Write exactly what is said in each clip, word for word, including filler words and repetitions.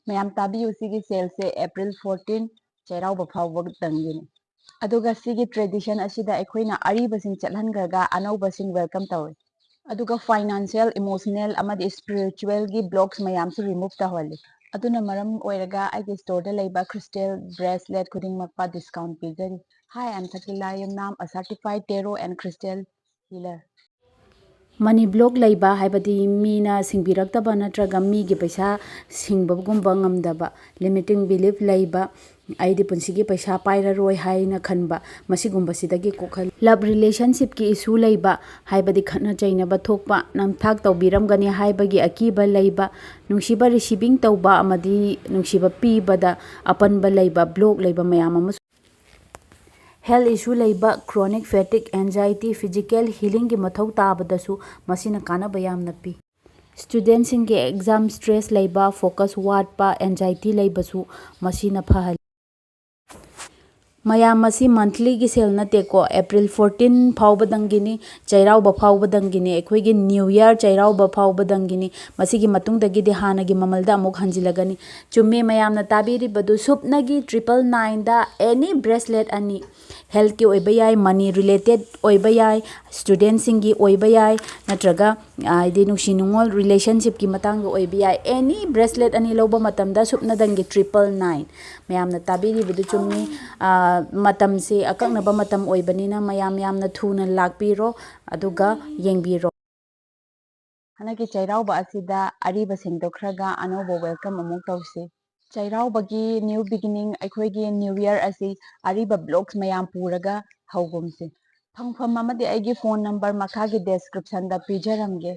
ꯃꯌꯥꯝ ꯇꯥꯕꯤꯌꯨ, ꯁꯤꯒꯤ sale ꯁꯦ April fourteen ꯆꯩꯔꯥꯎꯕ ꯐꯥꯎꯕꯗꯪꯒꯤꯅꯤ꯫ ꯑꯗꯨꯒ ꯁꯤꯒꯤ tradition ꯑꯁꯤꯗ ꯑꯩꯈꯣꯏꯅ ꯑꯔꯤꯕꯁꯤꯡ ꯆꯠꯍꯟꯈ꯭ꯔꯒ ꯑꯅꯧꯕꯁꯤꯡ welcome ꯇꯧꯏ꯫ ꯑꯗꯨꯒ financial, emotional ꯑꯃꯗꯤ spiritual ꯒꯤ blocks ꯃꯌꯥꯝꯁꯨ remove ꯇꯧꯍꯜꯂꯤ꯫ ꯑꯗꯨꯅ ꯃꯔꯝ ꯑꯣꯏꯔꯒ ꯑꯩꯒꯤ store ꯗ ꯂꯩꯕ crystal bracelet ꯈꯨꯗꯤꯡꯃꯛꯄ discount ꯄꯤꯖꯔꯤ꯫ Hi, I'm Sakila Yumnam, a certified tarot and crystal healer. Money block ꯂꯩꯕ ꯍꯥꯏꯕꯗꯤ ꯃꯤꯅ ꯁꯤꯡꯕꯤꯔꯛꯇꯕ ꯅꯠꯇ꯭ꯔꯒ ꯃꯤꯒꯤ ꯄꯩꯁꯥ ꯁꯤꯡꯕꯒꯨꯝꯕ ꯉꯝꯗꯕ, limiting belief ꯂꯩꯕ, "ꯑꯩꯗꯤ ꯄꯨꯟꯁꯤꯒꯤ ꯄꯩꯁꯥ ꯄꯥꯏꯔꯔꯣꯏ" ꯍꯥꯏꯅ ꯈꯟꯕ, ꯃꯁꯤꯒꯨꯝꯕꯁꯤꯗꯒꯤ ꯀꯣꯛꯍꯜꯂꯤ꯫ Love relationship ꯀꯤ issue ꯂꯩꯕ ꯍꯥꯏꯕꯗꯤ ꯈꯠꯅ ꯆꯩꯅꯕ ꯊꯣꯛꯄ, ꯅꯝꯊꯥꯛ ꯇꯧꯕꯤꯔꯝꯒꯅꯤ ꯍꯥꯏꯕꯒꯤ ꯑꯀꯤꯕ ꯂꯩꯕ, ꯅꯨꯡꯁꯤꯕ receiving ꯇꯧꯕ ꯑꯃꯗꯤ ꯅꯨꯡꯁꯤꯕ ꯄꯤꯕꯗ ꯑꯄꯟꯕ ꯂꯩꯕ, block ꯂꯩꯕ ꯃꯌꯥꯝ ꯑꯃꯁꯨ꯫ Health issue ꯂꯩꯕ, chronic fatigue, anxiety, physical healing ꯒꯤ ꯃꯊꯧ ꯇꯥꯕꯗꯁꯨ ꯃꯁꯤꯅ ꯀꯥꯟꯅꯕ ꯌꯥꯝꯅ ꯄꯤ꯫ Student ꯁꯤꯡꯒꯤ exam stress ꯂꯩꯕ, focus ꯋꯥꯠꯄ, anxiety ꯂꯩꯕꯁꯨ ꯃꯁꯤꯅ ꯐꯍꯜꯂꯤ꯫ ꯃꯌꯥꯝ, ꯃꯁꯤ monthly ꯒꯤ sale ꯅꯠꯇꯦꯀꯣ, April fourteen ꯐꯥꯎꯕꯗꯪꯒꯤꯅꯤ, ꯆꯩꯔꯥꯎꯕ ꯐꯥꯎꯕꯗꯪꯒꯤꯅꯤ꯫ ꯑꯩꯈꯣꯏꯒꯤ New Year ꯆꯩꯔꯥꯎꯕ ꯐꯥꯎꯕꯗꯪꯒꯤꯅꯤ꯫ ꯃꯁꯤꯒꯤ ꯃꯇꯨꯡꯗꯒꯤꯗꯤ ꯍꯥꯟꯅꯒꯤ ꯃꯃꯜꯗ ꯑꯃꯨꯛ ꯍꯟꯖꯤꯜꯂꯒꯅꯤ꯫ ꯆꯨꯝꯃꯤ, ꯃꯌꯥꯝꯅ ꯇꯥꯕꯤꯔꯤꯕꯗꯨ ꯁꯨꯞꯅꯒꯤ triple nine ꯗ any bracelet ꯑꯅꯤ, health ꯀꯤ ꯑꯣꯏꯕ ꯌꯥꯏ, money related ꯑꯣꯏꯕ ꯌꯥꯏ, student ꯁꯤꯡꯒꯤ ꯑꯣꯏꯕ ꯌꯥꯏ, ꯅꯠꯇ꯭ꯔꯒ, ꯍꯥꯏꯗꯤ, ꯅꯨꯡꯁꯤ ꯅꯨꯡꯉꯣꯜ relationship ꯀꯤ ꯃꯇꯥꯡꯗ ꯑꯣꯏꯕ ꯌꯥꯏ, any bracelet ꯑꯅꯤ ꯂꯧꯕ ꯃꯇꯝꯗ ꯁꯨꯞꯅꯗꯪꯒꯤ triple nine꯫ ꯃꯌꯥꯝꯅ ꯇꯥꯕꯤꯔꯤꯕꯗꯨ ꯆꯨꯝꯃꯤ꯫ ꯑꯥ, ꯃꯇꯝꯁꯦ ꯑꯀꯛꯅꯕ ꯃꯇꯝ ꯑꯣꯏꯕꯅꯤꯅ ꯃꯌꯥꯝ ꯌꯥꯝꯅ ꯊꯨꯅ ꯂꯥꯛꯄꯤꯔꯣ, ꯑꯗꯨꯒ ꯌꯦꯡꯕꯤꯔꯣ꯫ ꯍꯟꯗꯛꯀꯤ ꯆꯩꯔꯥꯎꯕ ꯑꯁꯤꯗ ꯑꯔꯤꯕ ꯁꯦꯡꯗꯣꯛꯈ꯭ꯔꯒ ꯑꯅꯧꯕ welcome ꯑꯃꯨꯛ ꯇꯧꯁꯤ꯫ ꯆꯩꯔꯥꯎꯕꯒꯤ new beginning, ꯑꯩꯈꯣꯏꯒꯤ New Year ꯑꯁꯤ ꯑꯔꯤꯕ blocks ꯃꯌꯥꯝ ꯄꯨꯔꯒ ꯍꯧꯒꯨꯝꯁꯤ꯫ ꯐꯪꯐꯝ ꯑꯃꯗꯤ ꯑꯩꯒꯤ phone number ꯃꯈꯥꯒꯤ description ꯗ ꯄꯤꯖꯔꯝꯒꯦ꯫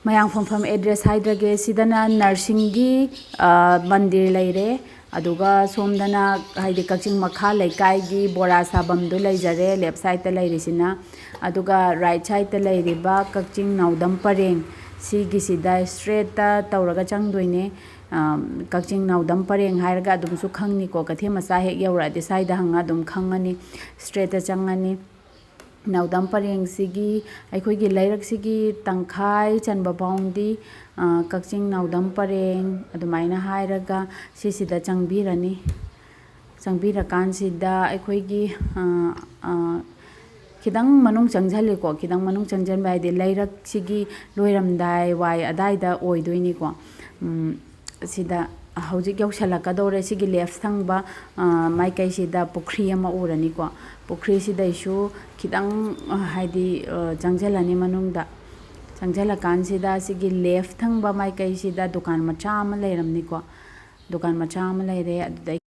ꯃꯌꯥꯡ ꯐꯝꯐꯝ address ꯍꯥꯏꯗ꯭ꯔꯒꯦ, ꯁꯤꯗꯅ ꯅꯔꯁꯤꯡꯒꯤ, ꯑ, ꯃꯟꯗꯤꯔ ꯂꯩꯔꯦ, ꯑꯗꯨꯒ ꯁꯣꯝꯗꯅ, ꯍꯥꯏꯗꯤ, ꯀꯛꯆꯤꯡ ꯃꯈꯥ ꯂꯩꯀꯥꯏꯒꯤ ꯕꯣꯔꯥ ꯁꯥꯐꯝꯗꯨ ꯂꯩꯖꯔꯦ, left side ꯇ ꯂꯩꯔꯤꯁꯤꯅ꯫ ꯑꯗꯨꯒ right side ꯇ ꯂꯩꯔꯤꯕ ꯀꯛꯆꯤꯡ ꯅꯥꯎꯗꯝ ꯄꯔꯦꯡ, ꯁꯤꯒꯤꯁꯤꯗ straight ꯇ ꯇꯧꯔꯒ ꯆꯪꯗꯣꯏꯅꯦ꯫ ꯑ, ꯀꯛꯆꯤꯡ ꯅꯥꯎꯗꯝ ꯄꯔꯦꯡ ꯍꯥꯏꯔꯒ ꯑꯗꯨꯝꯁꯨ ꯈꯪꯅꯤꯀꯣ, ꯀꯩꯊꯦꯜ ꯃꯆꯥ ꯍꯦꯛ ꯌꯧꯔꯛꯑꯗꯤ ꯁ꯭ꯋꯥꯏꯗ ꯍꯪꯉ ꯑꯗꯨꯝ ꯈꯪꯉꯅꯤ, straight ꯇ ꯆꯪꯉꯅꯤ꯫ ꯅꯥꯎꯗꯝ ꯄꯔꯦꯡꯁꯤꯒꯤ, ꯑꯩꯈꯣꯏꯒꯤ ꯂꯩꯔꯛꯁꯤꯒꯤ ꯇꯪꯈꯥꯏ ꯆꯟꯕ ꯐꯥꯎꯗꯤ, ꯑ, ꯀꯛꯆꯤꯡ ꯅꯥꯎꯗꯝ ꯄꯔꯦꯡ ꯑꯗꯨꯃꯥꯏꯅ ꯍꯥꯏꯔꯒ ꯁꯤꯁꯤꯗ ꯆꯪꯕꯤꯔꯅꯤ꯫ ꯆꯪꯕꯤꯔꯀꯥꯟꯁꯤꯗ ꯑꯩꯈꯣꯏꯒꯤ, ꯑ, ꯑ, ꯈꯤꯇꯪ ꯃꯅꯨꯡ ꯆꯪꯁꯤꯜꯂꯤꯀꯣ, ꯈꯤꯇꯪ ꯃꯅꯨꯡ ꯆꯪꯁꯤꯟꯕ ꯍꯥꯏꯗꯤ ꯂꯩꯔꯛꯁꯤꯒꯤ ꯂꯣꯏꯔꯝꯗꯥꯏ ꯋꯥꯏ ꯑꯗꯥꯏꯗ ꯑꯣꯏꯗꯣꯏꯅꯤꯀꯣ꯫ ꯎꯝ, ꯁꯤꯗ ꯍꯧꯖꯤꯛ ꯌꯧꯁꯜꯂꯛꯀꯗꯧꯔꯦ꯫ ꯁꯤꯒꯤ left ꯊꯪꯕ, ꯑ, ꯃꯥꯏꯀꯩꯁꯤꯗ ꯄꯨꯈ꯭ꯔꯤ ꯑꯃ ꯎꯔꯅꯤꯀꯣ꯫ ꯄꯨꯈ꯭ꯔꯤꯁꯤꯗꯩꯁꯨ ꯈꯤꯇꯪ, ꯑ, ꯍꯥꯏꯗꯤ, ꯑ, ꯆꯪꯁꯤꯜꯂꯅꯤ ꯃꯅꯨꯡꯗ꯫ ꯆꯪꯁꯤꯜꯂꯀꯥꯟꯁꯤꯗ ꯁꯤꯒꯤ left ꯊꯪꯕ ꯃꯥꯏꯀꯩꯁꯤꯗ ꯗꯨꯀꯥꯟ ꯃꯆꯥ ꯑꯃ ꯂꯩꯔꯝꯅꯤꯀꯣ꯫ ꯗꯨꯀꯥꯟ ꯃꯆꯥ ꯑꯃ ꯂꯩꯔꯦ꯫ ꯑꯗꯨꯗꯩ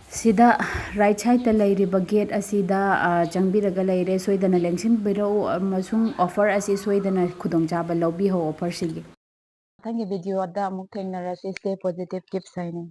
ꯁꯤꯗ right sideꯇ ꯂꯩꯔꯤꯕ gate ꯑꯁꯤꯗ, ꯑ, ꯆꯪꯕꯤꯔꯒ ꯂꯩꯔꯦ꯫ ꯁꯣꯏꯗꯅ ꯂꯦꯡꯁꯤꯟꯕꯤꯔꯛꯎ ꯑꯃꯁꯨꯡ offer ꯑꯁꯤ ꯁꯣꯏꯗꯅ ꯈꯨꯗꯣꯡꯆꯥꯕ ꯂꯧꯕꯤꯍꯧ offerꯁꯤꯒꯤ꯫ ꯃꯊꯪꯒꯤ videoꯗ ꯑꯃꯨꯛ ꯊꯦꯡꯅꯔꯁꯤ꯫ Stay positive, keep shining.